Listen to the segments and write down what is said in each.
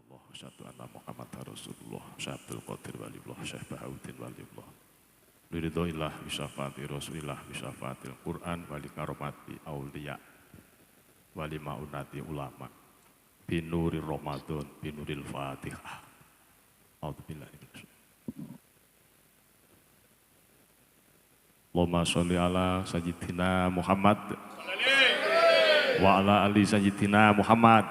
Illallah, asyhadu anna Muhammadar Rasulullah, Syekh Abdul Qadir Waliullah, Syekh Bahauddin Waliullah. Liridhoillah bisyafaati Rasulillah bisyafaatil Quran wali karomati auliya wali maunati ulama binuri Ramadan binuril Fatihah. A'udzubillahi minasyaitonir. Allahumma sholli ala sayyidina Muhammad wa ala ali sayyidina Muhammad.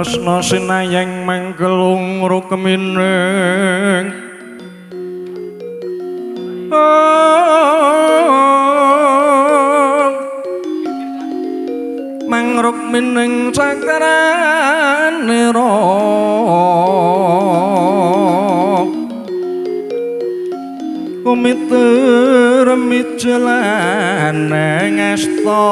Kresna sinayeng mangkelung rukmining mangrukmining cakranira kumiter mijelaneng asta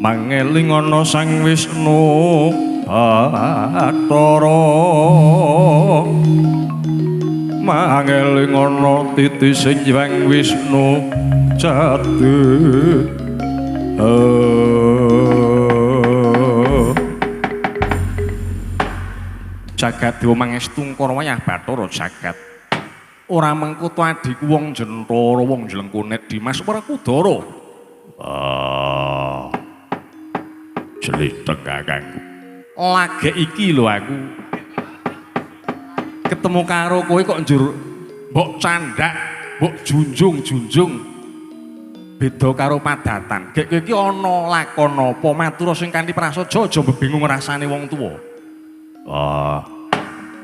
mangeling ana Sang Wisnu Bathara mangeling ana titising Hyang Wisnu jati. Jagat dewa mangestu ngkara wayah Bathara jagat ora mengkutu adhiku wong Jentara wong Jlengkunet Dimas Werkudara. Jletheng kakangku. Lagek iki lho aku. Ketemu karo kowe kok njur mbok candhak, mbok junjung-junjung. Beda karo padatan. Gek kowe iki ana lakon apa matur sing kanthi prasaja aja bingung rasane wong tuwa.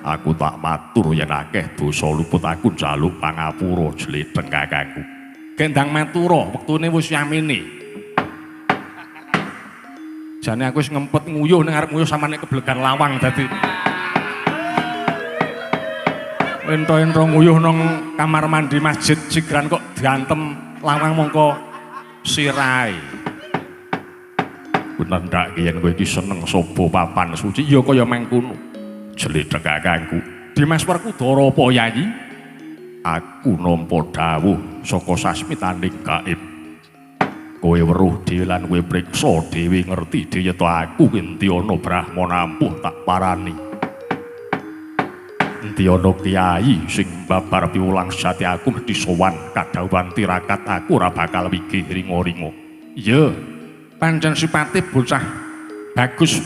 Aku tak matur yen akeh dosa luput aku njaluk pangapura jletheng kakangku. Gendang matura wektune wis yamene. Jane aku wis ngempet nguyuh ning arep nguyuh samane keblegan lawang dadi. Ento-ento nguyuh nang kamar mandi masjid Sigran kok diantem lawang mongko sirai. Bener ndak yen kowe iki seneng sobo papan suci ya kaya mengkono. Jletheng kakangku. Dimas Werkudara apa Yayi? Aku nampa dawuh saka sasmitaning gaib. Kowe weruh dhewe lan kowe priksa dhewe ngerti dhewe yen aku enti ana brahmana ampuh tak parani. Enti ana kiai sing babar piwulang sejati aku mesti sowan kadhawuhan tirakat aku ora bakal wigih ringa-ringa. Iya. Pancen sipate bocah bagus.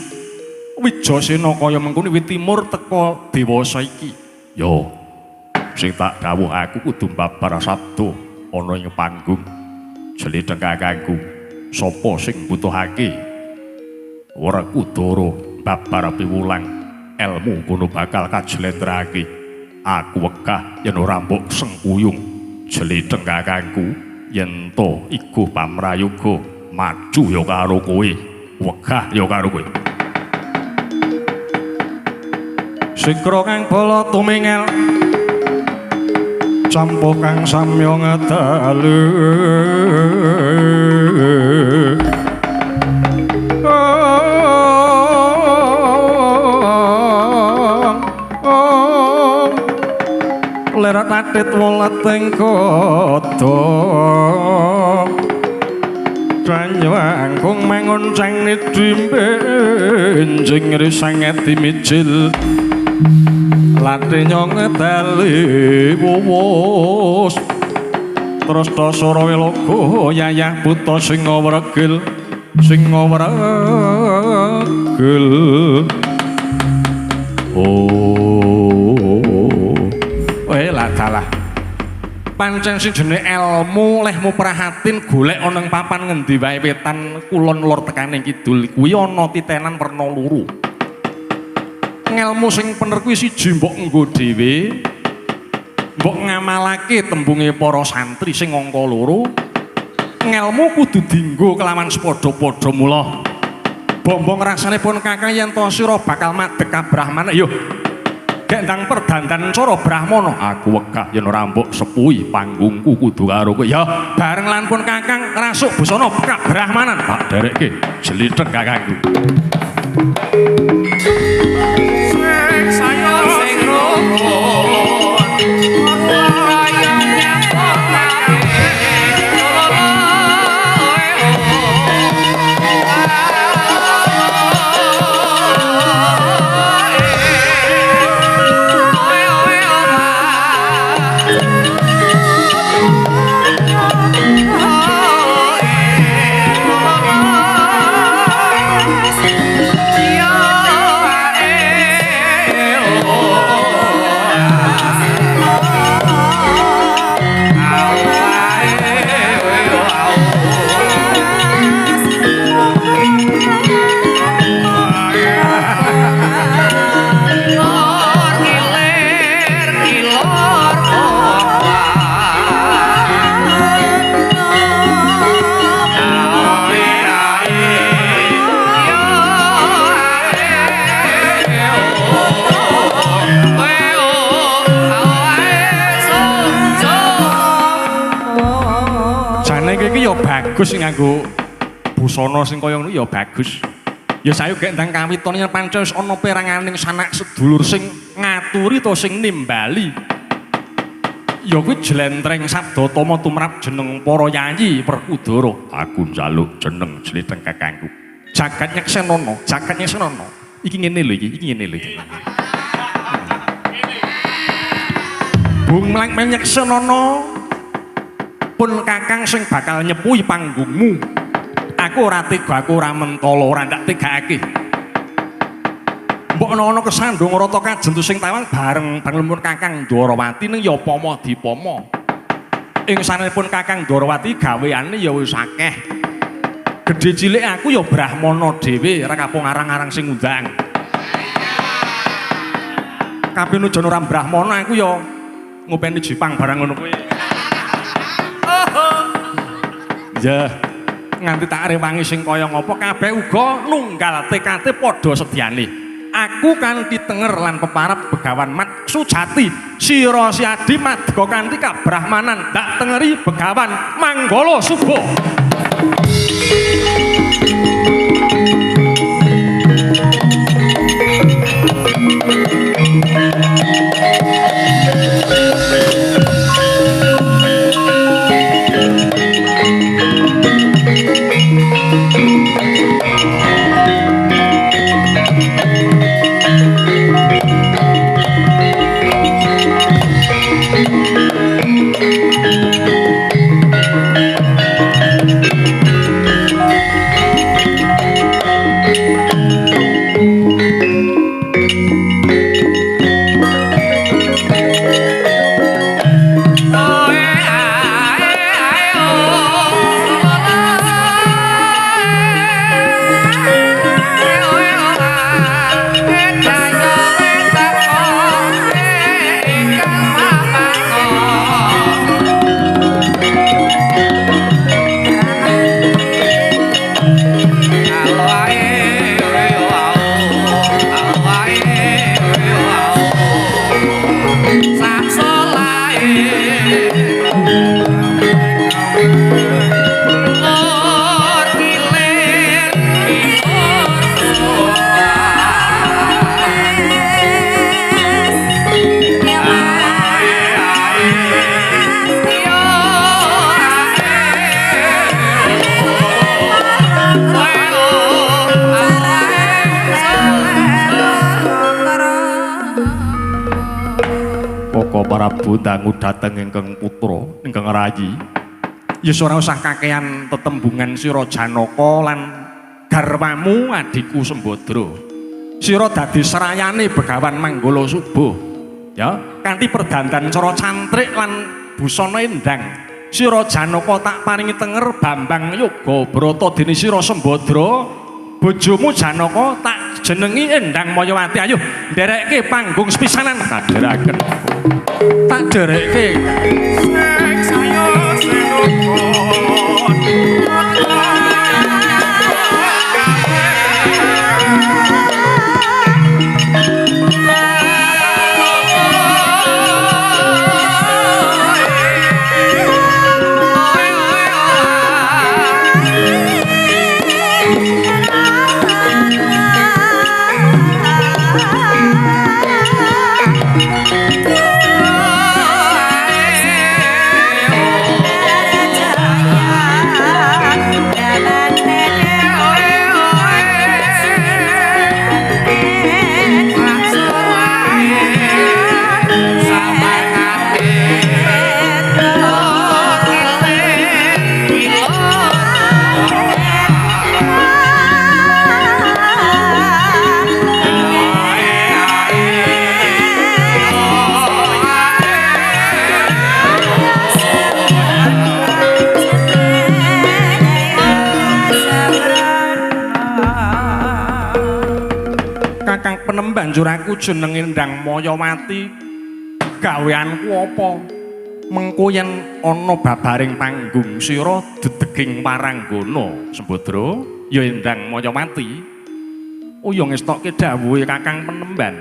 Wijasena kaya mengkono wiwit timur teka dewasa iki. Yo. Sing tak dawuh aku kudu babar sabda ana ing panggung. Jletheng kakangku, sapa sing mbutuhake Werkudara babar piwulang elmu kono bakal kajlentrehake. Aku wegah yen ora mbok sengkuyung. Jletheng kakangku, yen to iku pamrayoga maju ya karo kowe, wegah ya karo kowe. Sikra kang bala tumingel campuh kang samya ngedalu. Lerat atit weleting kodhok Danyangkung mangun cang nidimbenjing risanget dimijil latih nyong ngedali wuwus terus dasara wilogo yayah buta sing ngawregil sing ngawregil. Oh lah dalah pancen sing jenenge elmu lehmu prahatin golek ana ing papan ngendi wae wetan kulon lor tekane kidul kuwi ana titenan werna loro. Ngelmu sing bener kuwi siji mbok nggo dhewe, mbok ngamalake tembunge para santri sing angka loro. Ngelmu kudu dienggo kelawan sepadha-padha mula. Bombong rasane pun kakang yen to sira bakal madeg kabrahmana yo. Gek ndang perdandan cara brahmana. Aku wegah yen ora mbok sepuhi panggungku kudu karo kowe. Ya bareng lan pun kakang rasuk busana kabrahmanan. Tak derekke jlitheng kakangku. Sing rukun Iki ya bagus sing nganggo busana sing kaya ngono ya bagus. Ya sayo gek ndang kawitan yen pancen wis ana peranganing sanak sedulur sing ngaturi to sing nimbali. Ya kuwi jlentreng sabda tama tumrap jeneng para yayi Werkudara. Aku njaluk jeneng jletheng kakangku. Jagat nyeksenana, jagat nyeksenana. Iki ngene lho iki, iki ngene lho iki. Bung mlang nyeksenana pun kakang sing bakal nyepuhi panggungmu. Aku ora tega, aku ora mentala, ora ndak tegakake. Mbok ana kesandung rata kajentu sing tawang bareng bareng kakang Ndorowati ning ya pama dipama. Ing sanenipun kakang Ndorowati gaweane ya wis akeh. Gedhe cilik aku ya brahmana dhewe, ora kapung arang-arang sing ngundang. Kapinujan ora brahmana aku ya ngopeni Jepang barang ngono kuwi. Ya, nganti tak rewangi sing kaya ngapa kabeh uga nunggal tekate padha sedyane. Aku kanthi tenger lan peparap Begawan Mat Sujati, sira siadi madga kanthi kabrahmanan dak tengeri Begawan Manggala Suba. Prabu dangu dhateng ingkang putra ingkang rayi. Ya ora usah kakean tetembungan sira Janaka lan garwamu adhiku Sembadra. Sira dadi serayane Begawan Manggala Suba. Ya, kanthi perdandan cara cantrik lan busana endang. Sira Janaka tak paringi tenger Bambang Yoga Brata dene sira Sembadra bojomu Janaka tak jenengi Endang Mayawati. Ayo nderekke panggung sepisanan kadheraken. Tak derekke sing saya sinukun. Kakang Penemban banjur aku jenenge Endang Mayawati. Gaweanku apa? Mengko yen ana babaring panggung sira dedeging paranggana Sembadra ya Endang Mayawati. Oh ya ngestokke dawuhe Kakang Penemban.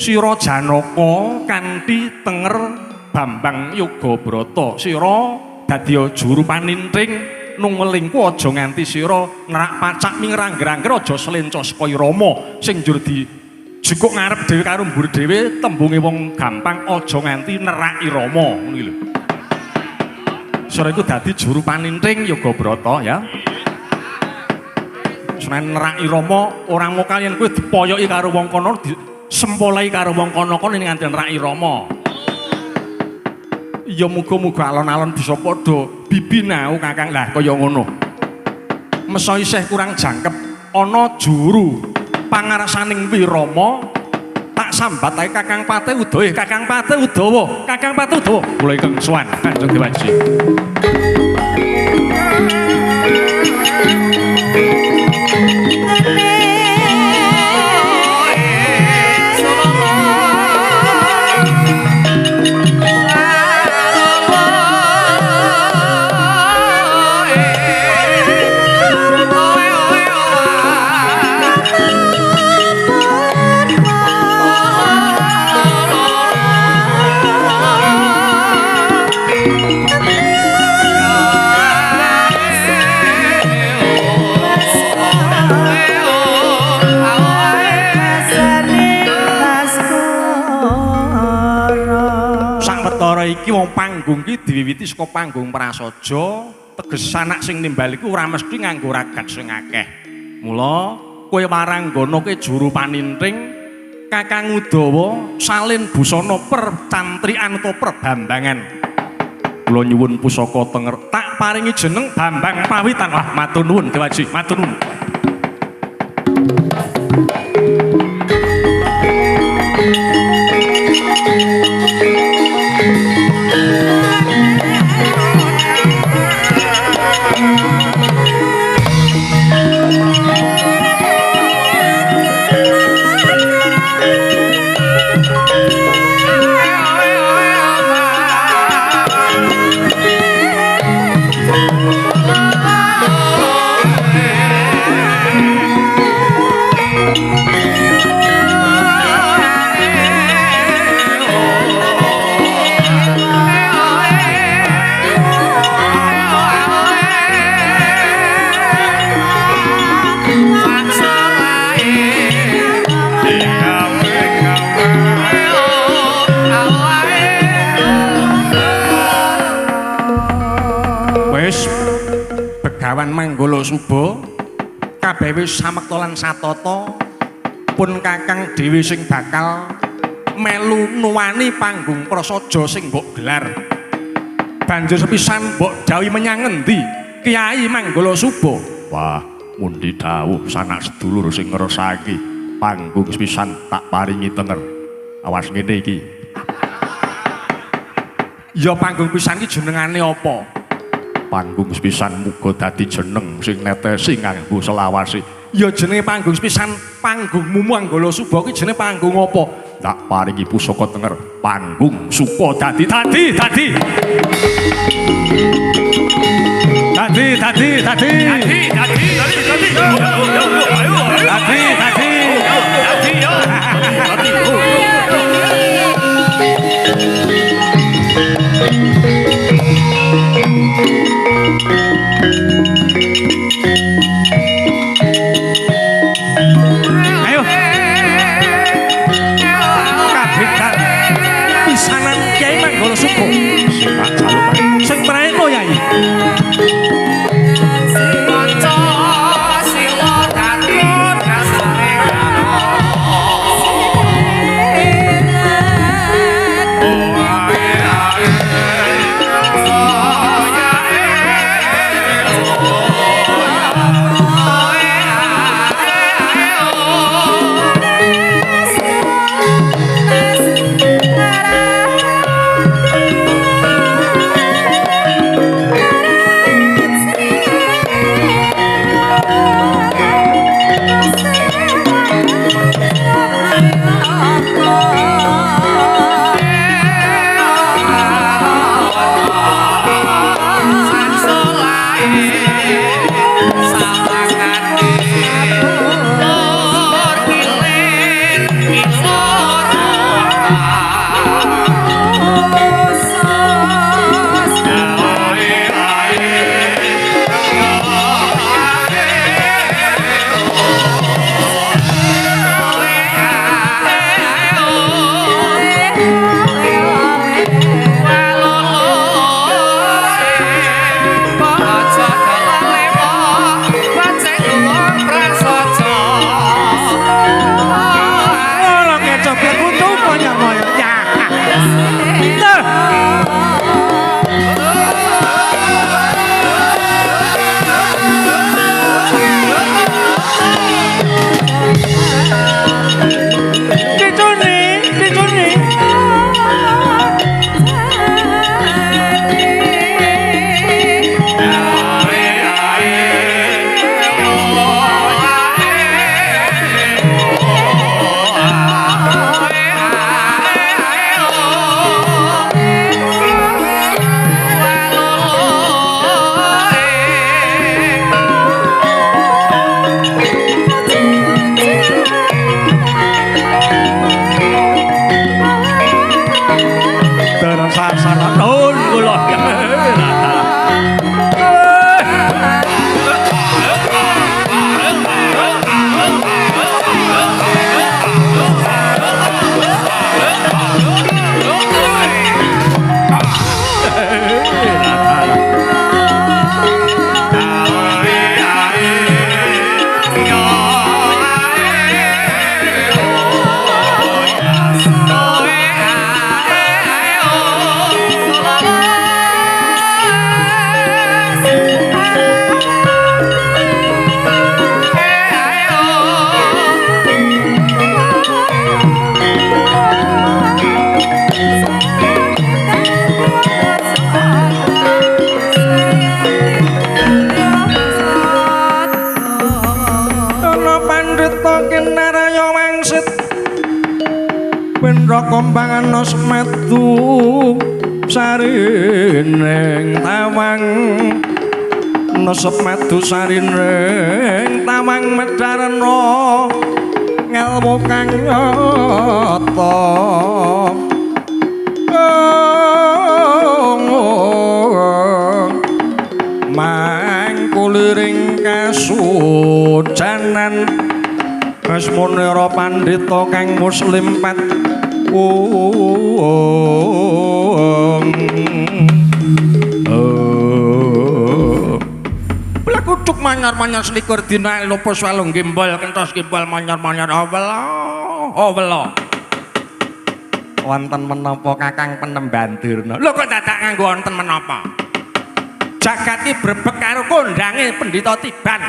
Sira Janaka kanthi tenger Bambang Yoga Brata. Sira dadi juru panintring nungelingku aja nganti sira nerak pacak mingrangger-angger aja selenca saka irama sing njur di jukuk ngarep dhewe karo mburi dhewe tembunge wong gampang aja nganti nerak irama ngono iki lho. Sira iku dadi juru panintring Yoga Brata ya. Senen nerak irama ora mung kaliyan kowe dipoyoki karo wong kono disempolai karo wong kono-kono nganti nerak irama. Ya muga-muga alon-alon bisa padha bibinau Kakang. Lah kaya ngono. Mesa isih kurang jangkep ana juru pangarsaning Wirama tak sambatake Kakang Patih Udawa. Kakang Patih Udawa, Kakang Patih Udawa. Kula ingkang sowan Kanjeng Dewaji. Iki wong panggung iki diwiwiti saka panggung prasaja, teges anak sing nimbal iku ora mesti nganggo ragat sing akeh. Mula kowe waranggana ke juru panintring Kakang Udawa salin busana percantrian utawa perbambangan. Kula nyuwun pusaka tenger tak paringi jeneng Bambang Pawitan. Wah, matur nuwun Dewaji, matur nuwun. Begawan Manggala Suba kabeh wis samekta lan satata pun Kakang dhewe sing bakal Melu nuwani panggung prasaja sing mbok gelar. Banjur sepisan mbok dawuhi menyang ngendi? Kyai Manggala Suba. Wah, mundi dawuh sanak sedulur sing ngersake panggung sepisan tak paringi tenger. Awas ngene iki. Ya panggung pisan iki jenengane apa? Panggung sepisan muga dadi jeneng sing netesi nganggo selawase. Ya jenenge panggung sepisan panggungmu Manggala Suba iki jenenge panggung apa? Tak paringi pusaka tenger panggung suka dadi dadi dadi dadi dadi dadi dadi dadi dadi dadi dadi dadi yo dadi. Ayo kabedan pisanan Kyai Manggala Suba sing tak jaluk sing praekno Yai. Maca sila datur dasare Kombangan semetu sarining tawang semetu sarining tawang medharana ngelmu kang nyata mangkuliring kasucanan asmunira pandhita kang muslim pat Blekuthuk manyar-manyar selikur dina lupus walung gimbal kentos gimbal manyar-manyar awela awela. Wonten menapa Kakang Penemban Durna? Lho kok dadak nganggo wonten menapa? Jagat iki brebek karo kondange Pendhita Tiban.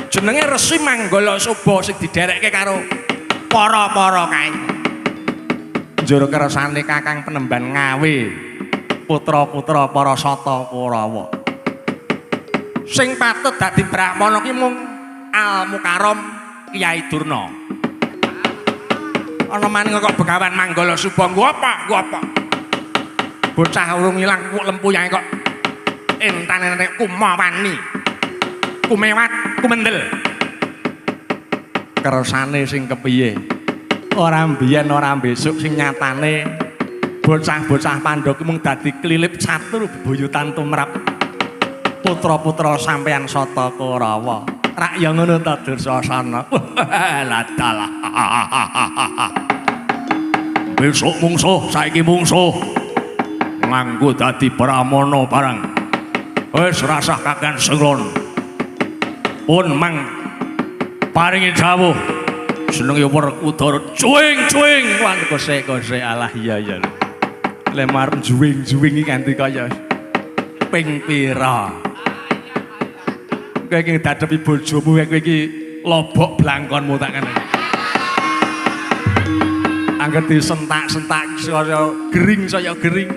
Jenenge Resi Manggala Suba sing diderekke karo para-para kae. Njur kersane Kakang Penemban ngawe putra-putra para Sata Kurawa. Sing patut dadi brahmana ki mung Al Mukarram Kyai Durna. Ana maning kok Begawan Manggala Suba nggo apa? Nggo apa? Bocah urung ilang kok lempuyange kok entane kumawani. Kumewat, kumendel. Kersane sing kepiye? Ora mbiyen ora besok sing nyatane bocah-bocah Pandhawa ki mung dadi klilip catur bebuyutan tumrap putra-putra sampeyan Sata Kurawa. Rak ya ngono ta Dursasana. Ladalah. Besok mungsuh, saiki mungsuh. Nganggo dadi brahmana barang. Wis rasah kakean senglon. Pun mang paringi dawuh. Jenenge Werkudara cuwing-cuwing. Wan kose-kose alah iya iya. Le marep juwing-juwing iki kanthi kaya ping pira. Kowe iki ngadepi bojomu kowe iki lobok blangkonmu tak kene. Angger disentak-sentak saya gering saya gering.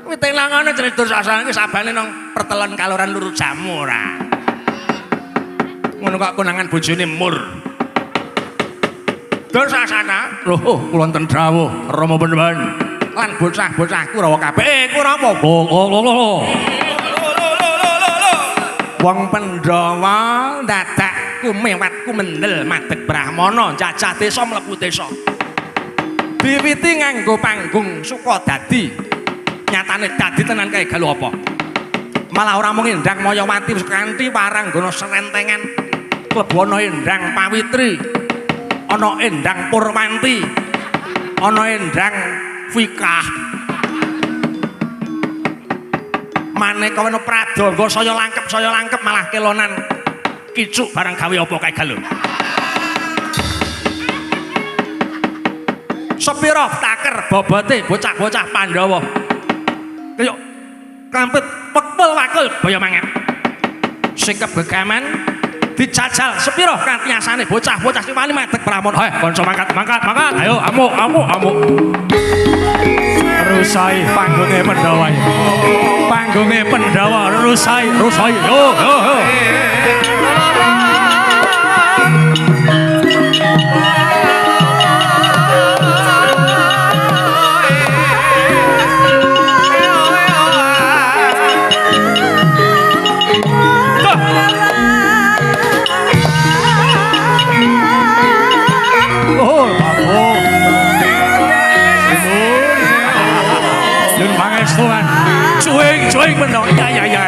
Kuwi telangono jenenge Dursasana iki sabane nang pertelon kaloran luru jamu ora. Ngono kok konangan bojone mur. Dursasana, lho kula wonten dawuh Rama Penemban. Lan bocah-bocah Kurawa kabeh. Kurawa. Lho. Wong Pandhawa dadak kumewat kumendel madeg brahmana njajah desa mlebu desa. Diwiti nganggo panggung Sukodadi. Nyatane dadi tenan kae galu apa? Malah ora mung Endang Mayawati wis kanthi waranggana serentengan. Klebu ana Endang Pawitri, ana Endang Purwanti, ana Endang Fikah. Maneka wena pradangga saya langkep malah kelonan kicuk barang gawe apa kae galuh. Sepira taker bobote bocah-bocah Pandhawa. Kaya kampit pekpul wakul baya mangan. Sikep gegaman dijajal sepira katiasane bocah-bocah sing wani madeg brahmana. Heh, kanca mangkat, mangkat, mangkat. Ayo amuk, amuk, amuk. Rusai panggunge Pandhawa. Panggunge Pandhawa rusai, rusai. Yo, yo, yo. Oh, bapak. Yun pangestuan. Cuing, cuing Pandhawa. Ya, ya, ya.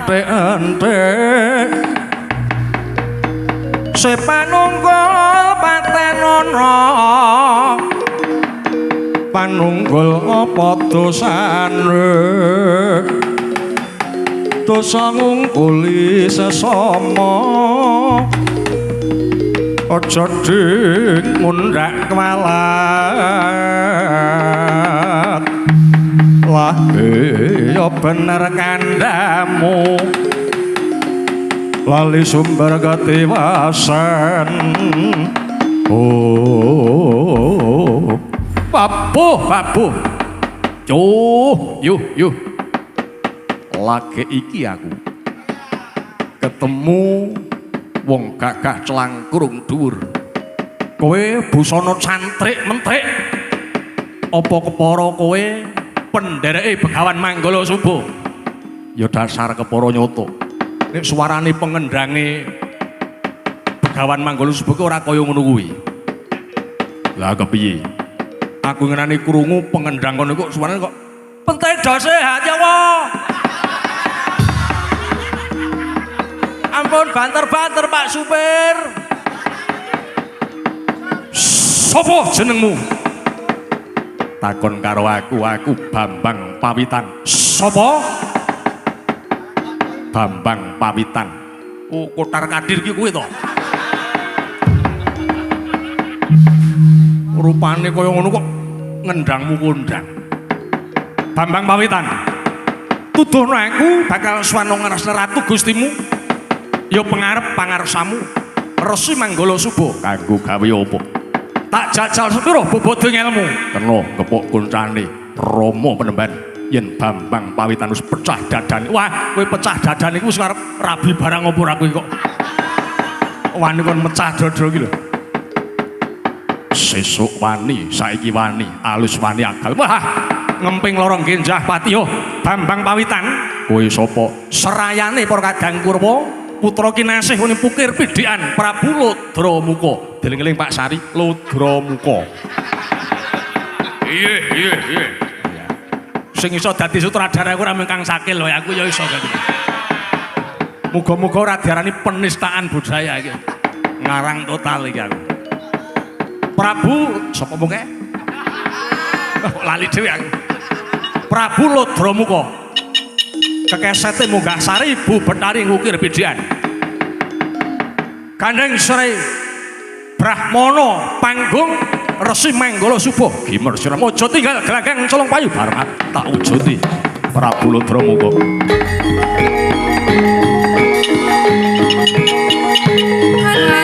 Entek-entek sepanunggul patenono panunggul apa dosane. Dosa ngungkuli sesama. Aja dik mundhak kualat. Lah ya bener kandhamu. Lali sumber ketiwasan. Oh, babuh, babuh. Yuh, yuh, yuh. Lagi iki aku ketemu wong gagah celangkrung dhuwur. Kowe busana cantrik mentrik. Apa kepara kowe pendereke Begawan Manggala Suba? Ya dasar kepara nyoto. Nek suarane pengendange Begawan Manggala Suba ki ora kaya ngono kuwi. Lah kepiye? Aku ngenani krungu pengendang kono kok suarane kok penting do sehat ya wa. Ampun banter-banter Pak Supir. Sopo jenengmu? Takon karo aku, aku Bambang Pawitan. Sopo? Bambang Pawitan. Oh, kotar kadir ki kuwi to. Rupane kaya ngono kok ngendangmu kondang. Bambang Pawitan. Tuduhno aku bakal sowan nang Ratu Gustimu. Ya pengarep pangarsamu Resi Manggala Suba kanggo gawe apa? Tak jajal sepiro bobode ngelmu. Kena kepuk kuncane Rama Penemban yen Bambang Pawitan wis pecah dadane. Wah, kowe pecah dadane iku wis arep rabi barang apa ora kowe kok. Wani kon mecah dada iki lho. Sesuk wani, saiki wani, alus wani akal. Wah, ngemping lorong genjah patiyo Bambang Pawitan. Kowe sapa? Serayane para kadang Kurwa, putra kinasih wene pukir pidhikan Prabu Lodramuka. Deling-eling Pak Sari, Lodramuka. Iya, iya, iya. Sing iso dadi sutradara aku ora mung Kang Sakil wae, aku ya iso dadi. Muga-muga ora diarani penistaan budaya iki. Ngarang total iki aku. Prabu sapa mungke? Kok lali dhewe aku. Prabu Lodramuka. Kekesete munggah sari Ibu Betari ngukir pidhikan. Gandeng Sri Brahmana panggung Resi Manggala Suba. Gimer siram aja tinggal gelanggang colong payu bareng tak wujudi Prabu Lodramuka. Ayo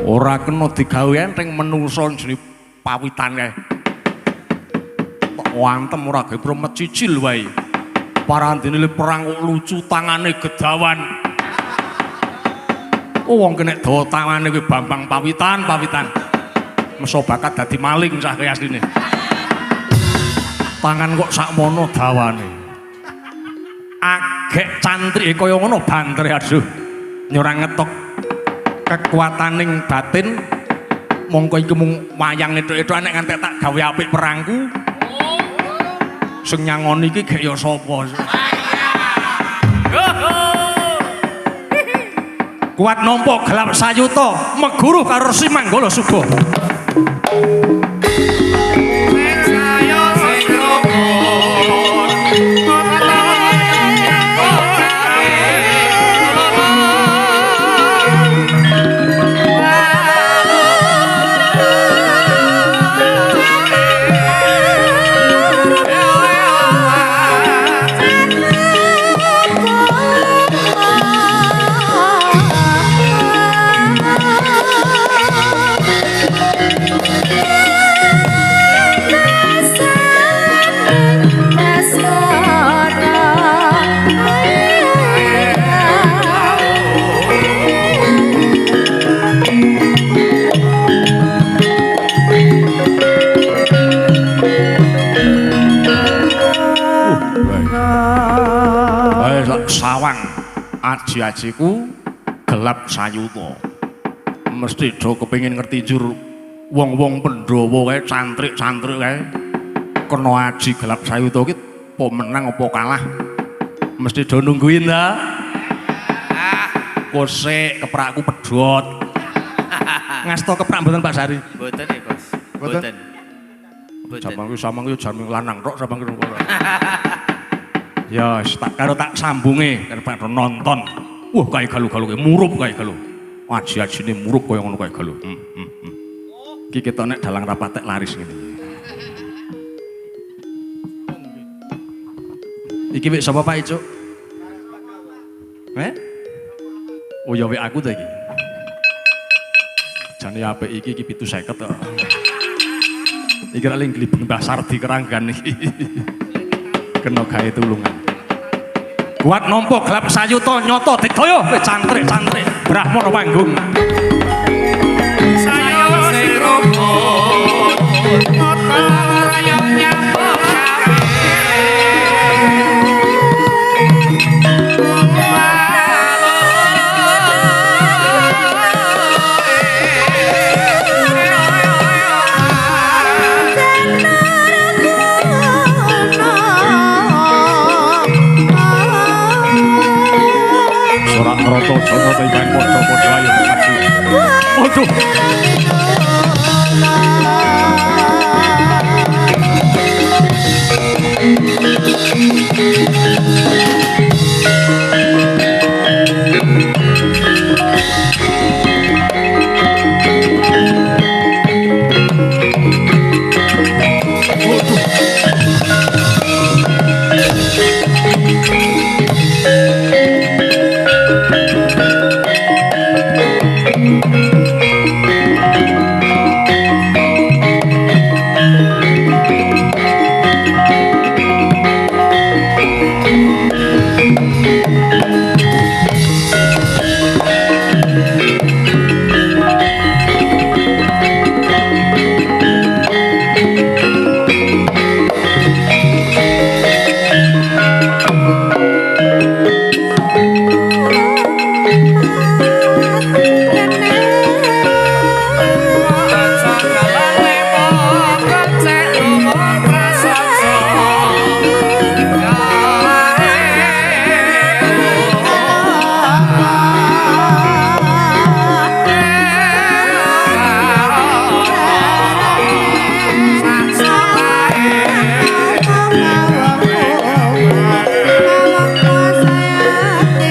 Ora kena digawe enteng menungsa jenenge pawitan kae. Tok wantem ora gawe promet cicil wae. Parandene le perang kok lucu tangane gedawan. Oh wong kene dawa tangane kuwi Bambang Pawitan, Pawitan. Meso bakat dadi maling cah kae asline. Tangan kok sakmono dawane. Agek cantrike kaya ngono bantere aduh. Nyora ngetok kekuataning batin mongko iki mung wayang ethok-ethok nek ngantek tak gawe apik perangku. Sing nyangoni iki gek ya sapa. Kuat nampa gelap sayuta meguruh karo Resi Manggala Suba. Sawang aji-ajiku gelap sayuta. Mesti do kepengin ngerti jur wong-wong Pandhawa kae cantrik-cantrik kae kena aji gelap sayuta ki apa menang apa kalah. Mesti do nungguin ta. Kosek keprakku pedhot. Ngasto keprak mboten Pak Sari? Mboten ya, Bos. Mboten. Mboten. Jaman kuwi samang kuwi jaman lanang tok samang kuwi. Ya, tak karo tak sambunge karo nonton. Wah, kae galu-galu kae murup kae galu. Aji-ajine murup kaya ngono kae galu. Iki ketok nek dalang rapatek laris ngene. Iki wek sapa Pak Icuk? Eh? Oh ya wek aku ta iki. Jane apik iki iki 750 kok. Iki ra ling glibeng Mbah Sardi Keranggan iki. Kena gawe tulungan. Kuat nampa gelap sayuta nyata digdaya kowe cantrik-cantrik brahmana panggung. Saya sing rukun mata rayang nyambut Roto jono timbang padha-padha ayo maju. Waduh.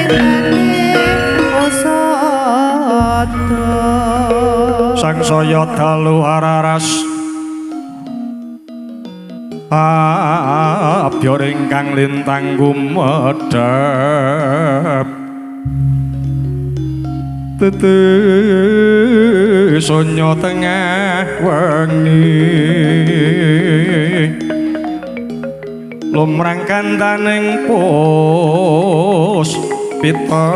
dadi usada. Sangsaya dalu araras abyor ingkang lintang gumedhep tete sonya tengah wengi lumrang kandaning pus pita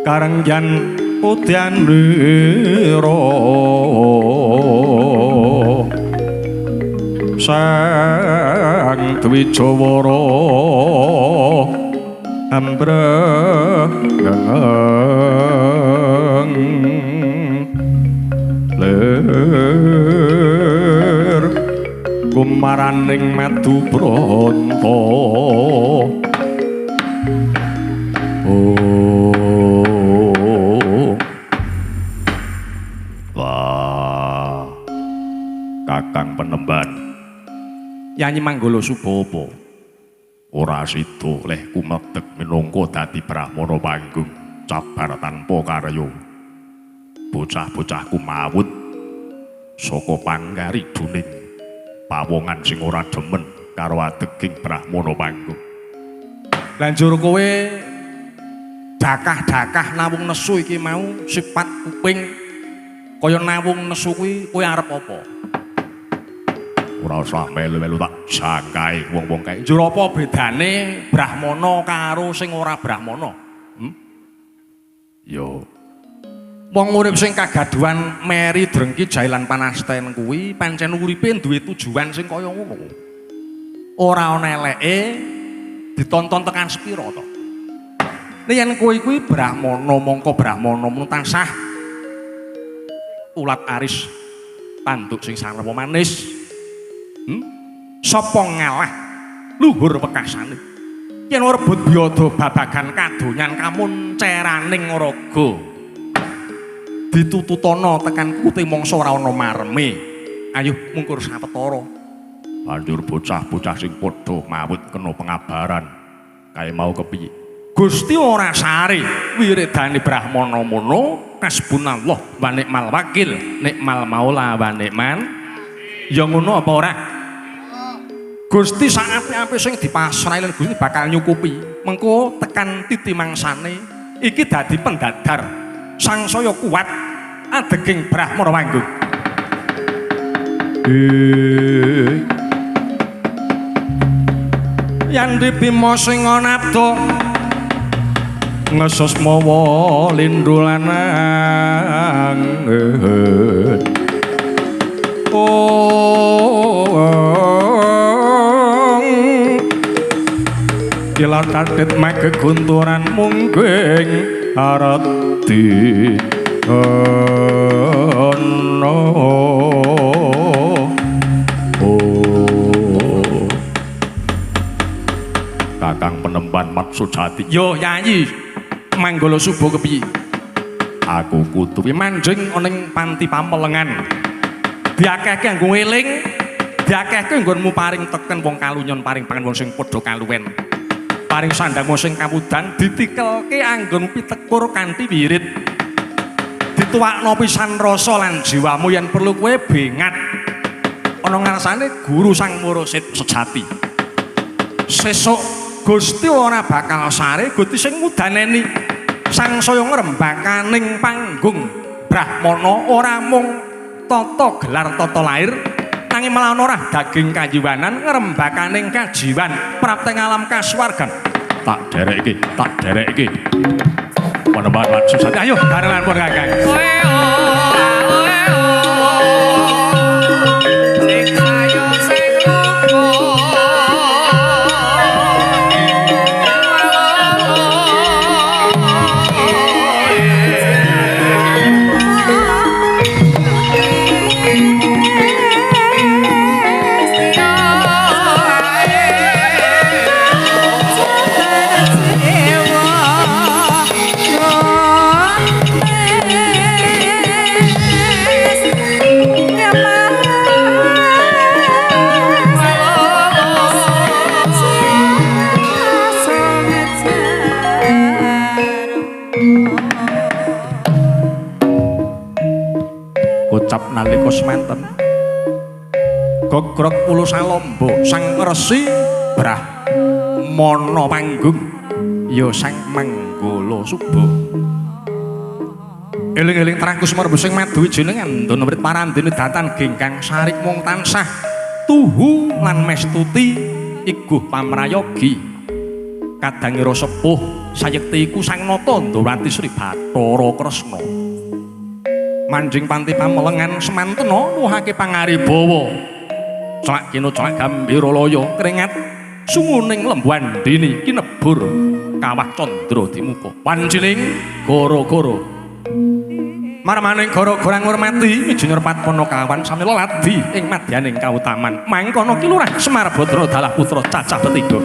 karengjan putyan lira Sang Dwijawara ambreng lir kumaraning madu bronto. Oh. Wah, Kakang Penemban Yanyi Manggala Suba apa? Ora sida leh kumedhek minangka dadi brahmana panggung cabar tanpa karya. Bocah-bocahku mawut saka pangkariduning pawongan sing ora demen karo adeging brahmana panggung. Lanjur kowe dakah-dakah nawung nesu iki mau sifat kuping kaya nawung nesu kuwi kowe arep apa? Ora usah melu-melu tak jangkae wong-wong kae. Njur apa bedane brahmana karo sing ora brahmana? Yo. Wong urip sing kagaduhan meri drengki jailan panasten kuwi pancen uripe duwe tujuan sing kaya ngono. Ora ana eleke ditonton tekan sepira to. Nek yen kowe kuwi brahmana mongko brahmana mung tansah ulat aris tanduk sing sarwa manis. Sapa ngalah luhur wekasane yen rebut biyada babagan kadonyan kamunceraning raga ditututana tekan kute mangsa ora ana mareme. Ayo mungkur sawetara. Banjur bocah-bocah sing padha mawut kena pengabaran kae mau kepiye. Gusti ora sare wiridane brahmana mono kasbunallah wa nikmal wakil nikmal maula wa nikman. Ya ngono apa ora? Gusti sak apik-apik sing dipasrahi lan Gusti bakal nyukupi. Mengko tekan titi mangsane iki dadi pendadar sangsaya kuat adeging brahmana wanggung. Yandhi Bima sing anabda ngesus mawa lindhu lanang. Kilat tatit magegunturan mungging arati ana. Oh. Kakang Penemban Matsujati. Yo Yayi Manggala Suba kepiye? Aku kudu manjing ana ing panti pamelengan. Diakehke nganggo eling, diakehke nggonmu paring teken wong kalunyon paring pangan wong sing padha kaluwen. Paring sandang wong sing kawudan ditikelke anggonmu pitekur kanthi wirid. Dituwakno pisan rasa lan jiwamu yen perlu kowe bengat. Ana ngarsane guru sang mursid sejati. Sesuk Gusti ora bakal sare, Gusti sing mudaneni sangsaya ngrembakaning panggung brahmana ora mung tata gelar tata lahir nanging malah ora daging kajiwanan ngrembakaning kajiwan prapteng alam kasuwargan. Tak derekke, tak derekke. Penemban Matsujati. Ayo barengan pun Kakang. Sing ayo sing lupa. Dewa. semanten. Gogrog Pulo Salamba Sang Resi Brahmana panggung ya Sang Manggala Suba. Eling-eling trahku sumerbu sing madu jenengan ndana writ parandene datan gengkang sarik mung tansah tuhu lan mestuti iguh pamrayogi. Kadangira sepuh sayekti iku Sang Nata Ndawati Sri Bathara Kresna. Manjing panti pamelengan semantena nuhake pangaribawa. Celak kina celak gambira laya keringat sunguning lembu andini kinebur kawah candra dimuka. Wancining gara-gara marmaning gara-gara ngurmati mijinur patmana kawan sami leladi ing madyaning kautaman. Mangkono Ki Lurah Semar Badra dalah putra cacah petiga.